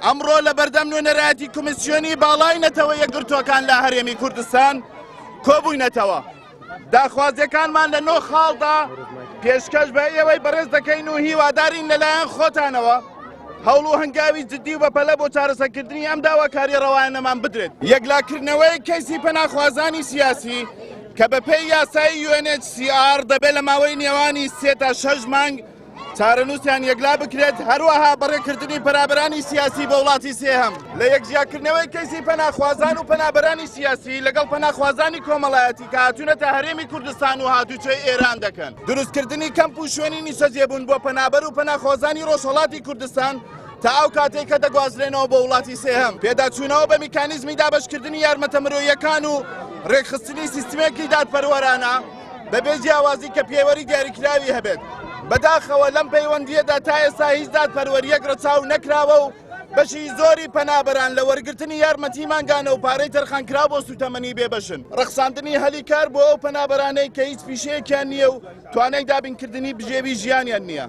ئەمڕۆ لە بەردەم نوێنەرایەتی کۆمیسیۆنی باڵای نەتەوە یەکگرتووەکان لە هەرێمی کوردستان کۆبووینەتەوە. داخوازیەکانمان لە نۆ خاڵدا پێشکەش بە ئێوەی بەڕێز دەکەین و هیوادارین لەلایەن خۆتانەوە هەوڵ و هەنگاوی جددی و بەپەلە بۆ چارەسەرکردنی ئەم داواکاری ڕەوایانەمان بدرێت. یەکلاکردنەوەی کەیسی پەناخوازانی سیاسی کە بەپێی یاسای UNHCR دەبێت لە ماوەی نێوانی سێ تا شەش مانگ چارەنووسیان یەکلا بکرێت، هەروەها بەڕێکردنی پەنابەرانی سیاسی بۆ وڵاتی سێهەم. لە یەکجیاکردنەوەی کەیسی پەناخوازان و پەنابەرانی سیاسی لەگەڵ پەناخوازانی کۆمەڵایەتی کە هاتوونەتە هەرێمی کوردستان و هاتوچۆی ئێران دەکەن. دروستکردنی کەمپ و شوێنی نیشتەجێبوون بۆ پەنابەر و پەناخوازانی ڕۆژهەڵاتی کوردستان تا ئەو کاتەی کە دەگوازرێنەوە بۆ وڵاتی سێهەم. پێداچوونەوە بە میکانیزمی دابەشکردنی یارمەتە مرۆییەکان و ڕێکخستنی سیستمێکی دادپەروەرانە بەبێ جیاوازی کە پێوەری دیاریکراوی هەبێت. بەداخەوە لەم پەیوەندییەدا تا ئێستا هیچ دادپەروەرییەک ڕەچاو نەکراوە و بەشی زۆری پەنابەران لە وەرگرتنی یارمەتی مانگانە و پارەی تەرخانکراو بۆ سووتەمەنی بێبەشن. ڕەخساندنی هەلی کار بۆ ئەو پەنابەرانەی کە هیچ پیشەیەکیان نییە و توانای دابینکردنی بژێوی ژیانیان نییە.